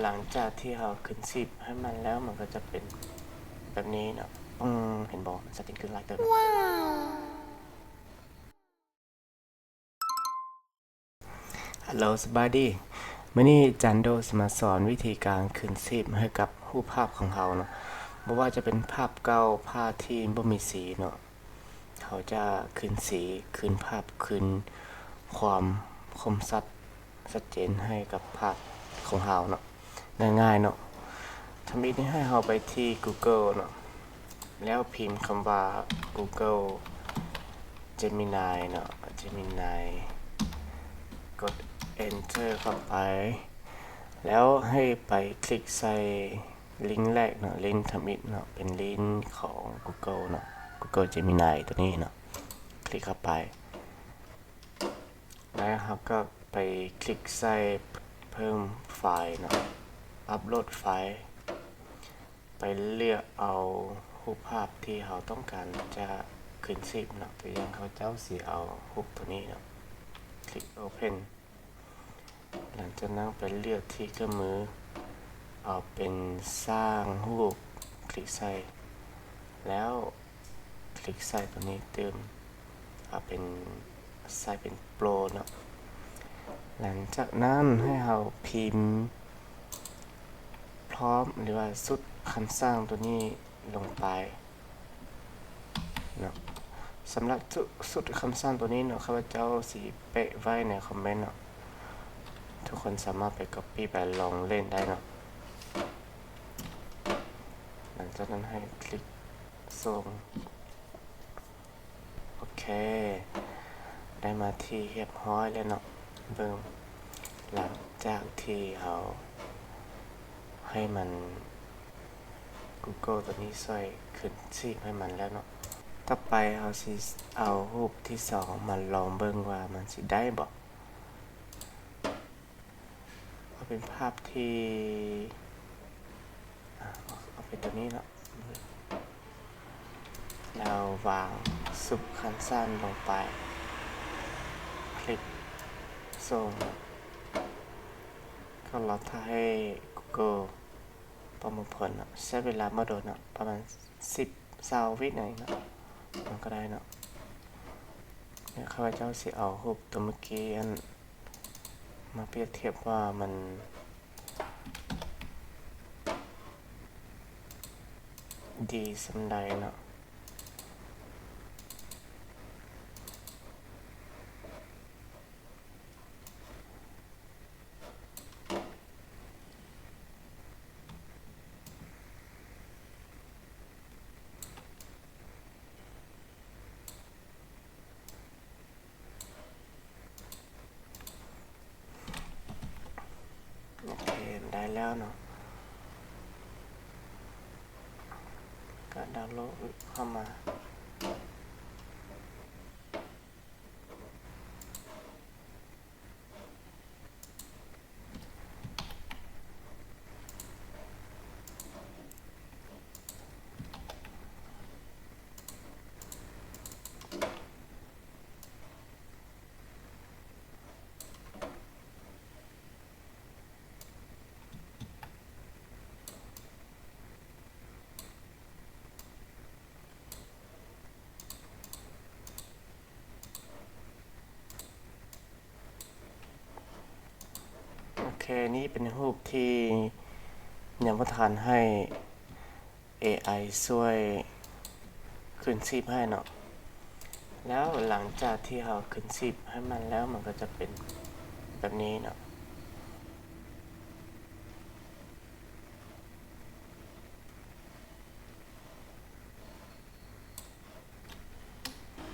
ຫຼັງຈາກທີ່ເຮົາຂຶ້ນຊີບໃຫ້ມັນແລ້ວ ມັນກໍຈະເປັນແບບນີ້ເນາະ. ປຶ້ງ ເຫັນບໍ່? ມັນຊັດເຈນຂຶ້ນຫຼາຍເຕີບ. ຮັລໂຫຼ ສະບາຍດີ. ມື້ນີ້ຈັນໂດຊິມາສອນວິທີການຂຶ້ນຊີບໃຫ້ກັບຮູບພາບຂອງເຮົາເນາະ. ບໍ່ວ່າຈະເປັນພາບເກົ່າ, ພາບທີ່ບໍ່ມີສີເນາະ. ເຮົາຈະຂຶ້ນສີ, ຂຶ້ນພາບ, ຂຶ້ນຄວາມຄົມຊັດ, ຊັດເຈນໃຫ້ກັບພາບຂອງເຮົາເນາະ. ງ່າຍໆເນາະ. ທຳອິດນີ້ໃຫ້ເຮົາໄປທີ່ Google ເນາະ, ແລ້ວພິມຄຳວ່າ Google Gemini ເນາະ, Gemini ກົດ Enter ເຂົ້າໄປ ແລ້ວໃຫ້ໄປຄລິກໃສ່ລິ້ງແລກເນາະ, ລິ້ງທຳອິດເນາະ, ເປັນລິ້ງຂອງ Google ເນາະ, Google Gemini ຕົວນີ້ເນາະ, ຄລິກເຂົ້າໄປ. ແລ້ວເຮົາກໍໄປຄລິກໃສ່ເພີ່ມໄຟລ໌ເນາະ, ອັບໂຫຼດໄຟລ໌, ໄປເລືອກເອົາຮູບພາບທີ່ເຮົາຕ້ອງການຈະຂຶ້ນຊີບເນາະ. ຕົວຢ່າງຂ້າພະເຈົ້າຊິເອົາຮູບຕົວນີ້ເນາະ, ຄລິກ Open. ຫຼັງຈາກນັ້ນໄປເລືອກທີ່ເຄື່ອງມື, ເອົາເປັນສ້າງຮູບ, ຄລິກໃສ່ ແລ້ວຄລິກໃສ່ຕົວນີ້ຕື່ມ, ເອົາເປັນ ໃສ່ເປັນ Pro ເນາະ. ຫຼັງຈາກນັ້ນໃຫ້ເຮົາພິມ Prompt ຫຼືວ່າຊຸດຄຳສັ່ງຕົວນີ້ລົງໄປ ເນາະ. ສຳລັບຊຸດ ຊຸດຄຳສັ່ງຕົວນີ້ເນາະ, ຂ້າພະເຈົ້າຊິແປະໄວ້ໃນຄອມເມັນເນາະ, ທຸກຄົນສາມາດໄປກັອບປີ້ໄປລອງເລ່ນໄດ້ເນາະ. ຫຼັງຈາກນັ້ນໃຫ້ຄລິກສົ່ງ. ໂອເຄ ໄດ້ມາທີ່ຮຽບຮ້ອຍແລ້ວເນາະ. ເບິ່ງ ຫຼັງຈາກທີ່ເຮົາໃຫ້ມັນ Google ຕົວນີ້ຊ່ວຍຂຶ້ນຊີບໃຫ້ມັນແລ້ວເນາະ. ຕໍ່ໄປເຮົາຊິເອົາຮູບທີສອງມາລອງເບິ່ງວ່າມັນຊິໄດ້ບໍ່. ເອົາເປັນພາບທີ່ ອາ ເອົາເປັນຕົວນີ້ເນາະ, ແລ້ວວາງຊຸດຄຳສັ່ງລົງໄປ, ຄລິກສົ່ງ, ກໍລໍຖ້າໃຫ້ Google ປະມວນຜົນເນາະ. ໃຊ້ເວລາບໍ່ດົນເນາະ, ປະມານສິບ ຊາວວິນາທີເນາະ, ມັນກໍໄດ້ເນາະ. ແລ້ວຂ້າພະເຈົ້າຊິເອົາຮູບຕົວເມື່ອກີ້ຫັ້ນ ມາປຽບທຽບວ່າມັນດີສ່ຳໃດເນາະ. ໂອເຄ ໄດ້ແລ້ວເນາະ, ກໍດາວໂຫຼດເຂົ້າມາ. ໂອເຄ ນີ້ເປັນຮູບທີ່ຍັງບໍ່ທັນໃຫ້ ເອໄອ ຊ່ວຍຂຶ້ນຊີບໃຫ້ເນາະ. ແລ້ວຫຼັງຈາກທີ່ເຮົາຂຶ້ນຊີບໃຫ້ມັນແລ້ວ ມັນກໍຈະເປັນແບບນີ້ເນາະ.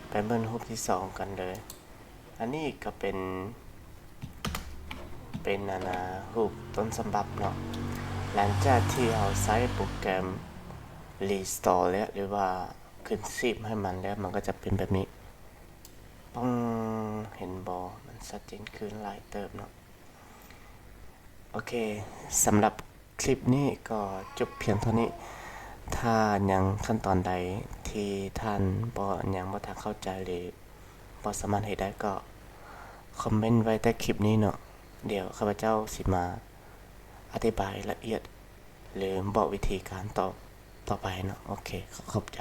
ໄປເບິ່ງຮູບທີສອງກັນເລີຍ. ອັນນີ້ກໍເປັນ ເປັນ ອັນນ່າ ຮູບຕົ້ນສະບັບເນາະ. ຫຼັງຈາກທີ່ເຮົາໃຊ້ໂປຣແກຣມຣີສະຕໍແລ້ວ ຫຼືວ່າຂຶ້ນຊີບໃຫ້ມັນແລ້ວ ມັນກໍຈະເປັນແບບນີ້. ປຶ້ງ ເຫັນບໍ່? ມັນຊັດເຈນຂຶ້ນຫຼາຍເຕີບເນາະ. ໂອເຄ ສຳລັບຄລິບນີ້ກໍຈົບພຽງເທົ່ານີ້. ຖ້າຍັງຂັ້ນຕອນໃດທີ່ທ່ານບໍ່ ຍັງບໍ່ທັນເຂົ້າໃຈ ຫຼືບໍ່ສາມາດເຮັດໄດ້ ກໍຄອມເມັນໄວ້ໃຕ້ຄລິບນີ້ເນາະ. ດຽວຂ້າພະເຈົ້າຊິມາ ອະທິບາຍລະອຽດ ຫຼື ບອກວິທີການຕໍ່ ຕໍ່ໄປເນາະ. ໂອເຄ ຂອບໃຈ.